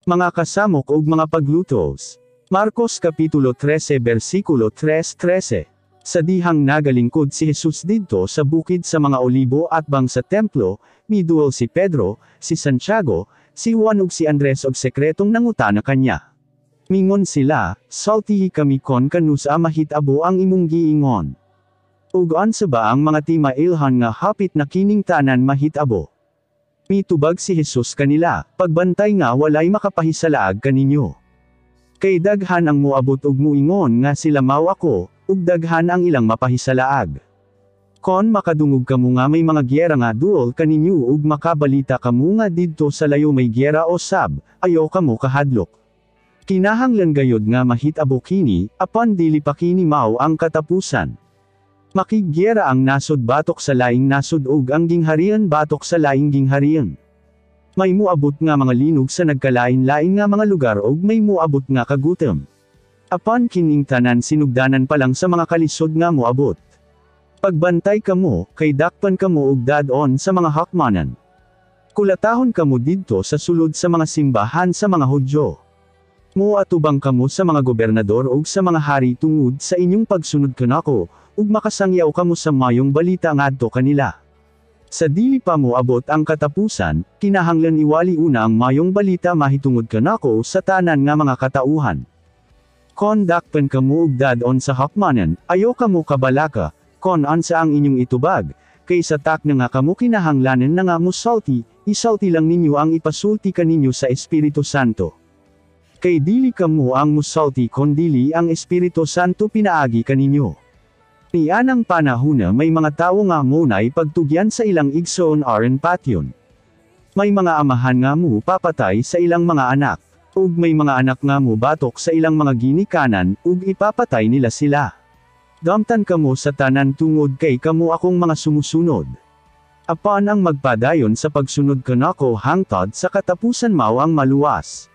Mga kasamok ug mga paglutos. Marcos Kapitulo 13 versikulo 3-13. Sa dihang nagalingkod si Jesus didto sa bukid sa mga Olibo atbang sa templo, miduol si Pedro, si Santiago, si Juan ug si Andres og sekretong nangutana kanya. Mingon sila, "Sultihi kami kon kanusa mahitabo ang imong giingon. Ug unsa ba ang mga timailhan nga hapit na kining tanan mahitabo?" Mitubag si Jesus kanila, "Pagbantay nga walay makapahisalaag kaninyo. Kay daghan ang moabot ug muingon nga sila mao ako, ug daghan ang ilang mapahisalaag. Kon makadungog kamo nga may mga gyera nga duol kaninyo ug makabalita kamo nga didto sa layo may gyera o sab, ayaw kamo kahadlok. Kinahanglan gayod nga mahitabo kini, apan dili pa kini mao ang katapusan. Makigyera ang nasod batok sa laing nasod ug ang gingharian batok sa laing gingharian. May muabot nga mga linog sa nagkalain-lain nga mga lugar ug may muabot nga kagutom. Apan kining tanan sinugdanan pa lang sa mga kalisod nga moabot. Pagbantay kamo, kay dakpan kamo og dad-on sa mga hukmanan. Kulatahon kamo didto sa sulod sa mga simbahan sa mga Hudyo. Moatubang kamo sa mga gobernador ug sa mga hari tungod sa inyong pagsunod kanako, ug makasangyaw kamo sa mayong balita ngadto kanila. Sa dili pa moabot ang katapusan, kinahanglan iwali una ang mayong balita mahitungod kanako sa tanan nga mga katauhan. Kon dakpan kamo og dad-on sa hukmanan, ayaw kamo kabalaka kon unsa ang inyong itubag, kay sa takna nga kamo kinahanglanan na nga musulti, isulti lang ninyo ang ipasulti kaninyo sa Espiritu Santo. Kay dili kamo ang musulti kondili ang Espiritu Santo pinaagi kaninyo. Nianang panahuna may mga tawo nga munay pagtugyan sa ilang igsoon aron patyon. May mga amahan nga mu papatay sa ilang mga anak, ug may mga anak nga mu batok sa ilang mga ginikanan, ug ipapatay nila sila. Damtan kamo sa tanan tungod kay kamo akong mga sumusunod. Apan ang magpadayon sa pagsunod kanako hangtod sa katapusan mao ang maluwas.